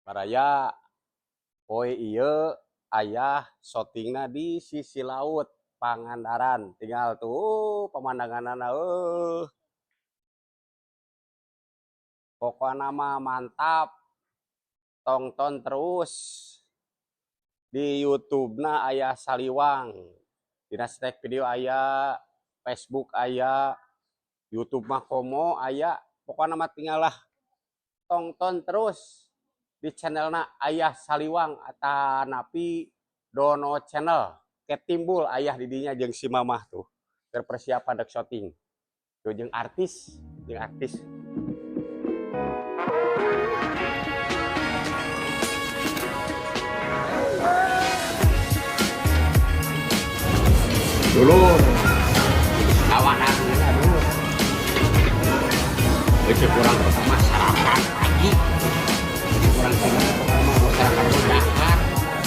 Baraya, poe ieu ayah syutingna di sisi laut Pangandaran. Tinggal tuh pemandanganna, eueuh. Pokokna mah mantap. Tonton terus di YouTube-na Ayah Saliwang. Dina snack video aya, Facebook aya, YouTube mah komo aya. Pokokna mah tinggal lah tonton terus di channelna Ayah Saliwang atanapi Dono Channel. Ketimbul ayah didinya jeung si mamah tuh. Persiapan dek syuting. Tuh jeung artis, jeung artis. Dulur, kawanan, aduh. Itu kurang pertama sarapan pagi. Itu kurang pertama mau sarapan mau dahar.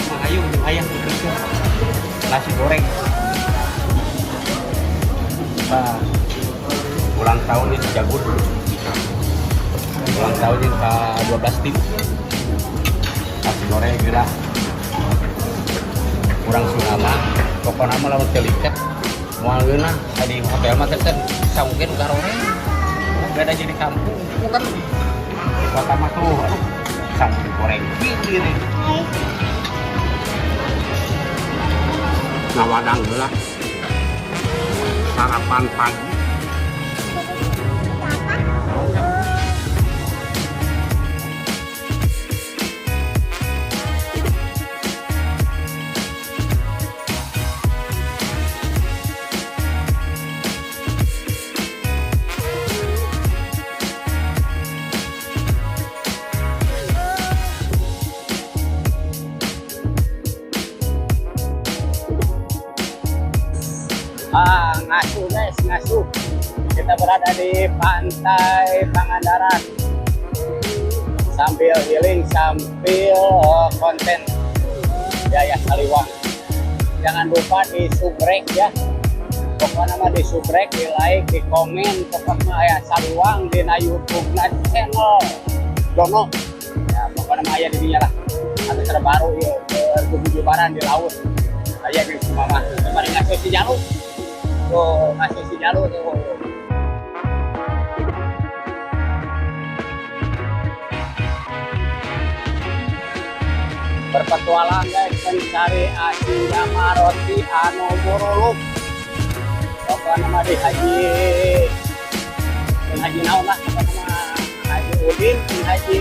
Mah ayo jeung ayah dipikir. Nasi goreng. Nah, ulang tahun ini jago dulu. Ulang tahun yang ke 12 tim. Nasi goreng geura. Kurang Sunda, pokoknya mah lamun teu liket moal ngeunah. Di hotel mah teh mungkin garoreng. Beda jadi kampung kan di kota mah tuh, aduh, sangu goreng gitu. Ngawadang heula sarapan pagi. Ah, ngasuh guys, ngasuh. Kita berada di pantai Pangandaran. Sambil healing, sambil konten Jaya Saliwang. Jangan lupa di subrek ya. Pokoknya mah di subrek, di like, di komen, pokoknya Ayah Saliwang di YouTube na channel Dono. Ya, pokoknya mah aya di dinya lah. Atau terbaru ya, bergujubaran di laut. Aya di mama. Kemarin ngasuh si Jalu. Tuh, ngasih si Jalu tuh. Berpetualang guys, mencari asin jama roti anu buruluk. Pokoknya nama di Haji, Haji naon lah, pokoknya nama Haji Udin, Haji